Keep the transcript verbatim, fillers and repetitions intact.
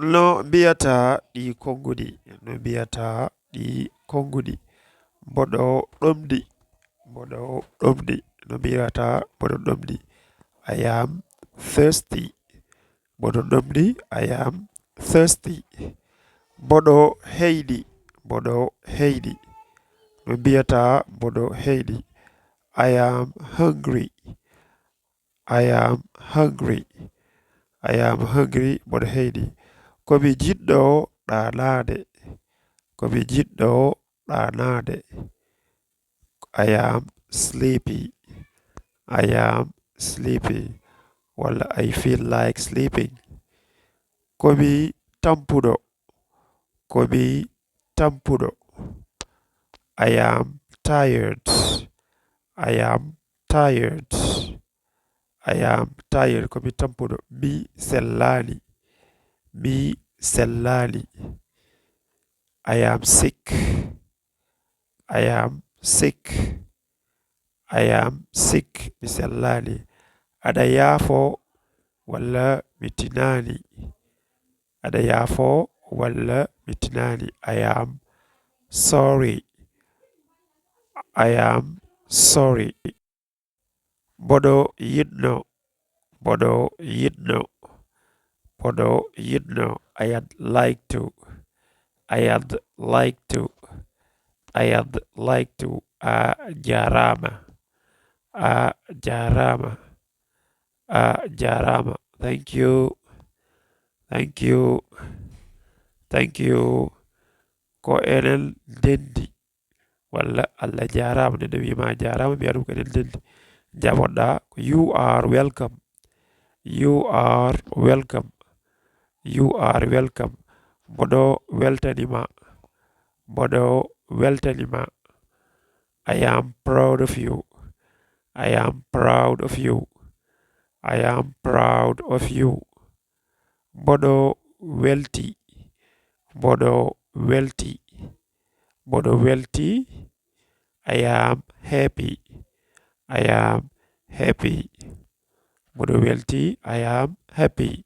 No mbiyataa ɗii konnguɗi? No mbiyataa ɗii konnguɗi? Mboɗo ɗomɗi. Mboɗo ɗomɗi. No mbiyataa? Mboɗo ɗomɗi. I am thirsty. Mboɗo ɗomɗi. I am thirsty. Mboɗo heyɗi. Mboɗo heyɗi. No mbiyataa? Mboɗo heyɗi. I am hungry. I am hungry. I am hungry. Mboɗo heyɗi. Ko mi jiɗɗo ɗaanaade. Ko mi jiɗɗo ɗaanaade. I am sleepy. I am sleepy. Walla I feel like sleeping. Ko mi tampuɗo. Ko mi tampuɗo. I am tired. I am tired. I am tired. Ko mi tampuɗo. Mi sellaali. Mi sellaali. I am sick. I am sick. I am sick. Mi sellaali. Aɗa yaafo walla mi tinaani? Aɗa yaafo walla mi tinaani? I am sorry. I am sorry. Mboɗo yiɗno. Mboɗo yiɗno. Mboɗo yiɗno. I'd like to. I'd like to. I'd like to. A jaaraama. A jaaraama. A jaaraama. Thank you. Thank you. Thank you. Ko enen ndenndi. Walla Allah jaaraama, neɗɗo wiima jaaraama, mbiya ɗum ko enen ndenndi. Jaɓoɗaa ko you are welcome. You are welcome. You are welcome. Mboɗo weltani ma. Mboɗo weltani ma. I am proud of you. I am proud of you. I am proud of you. Mboɗo welti. Mboɗo welti. Mboɗo welti. I am happy. I am happy. Mboɗo welti. I am happy.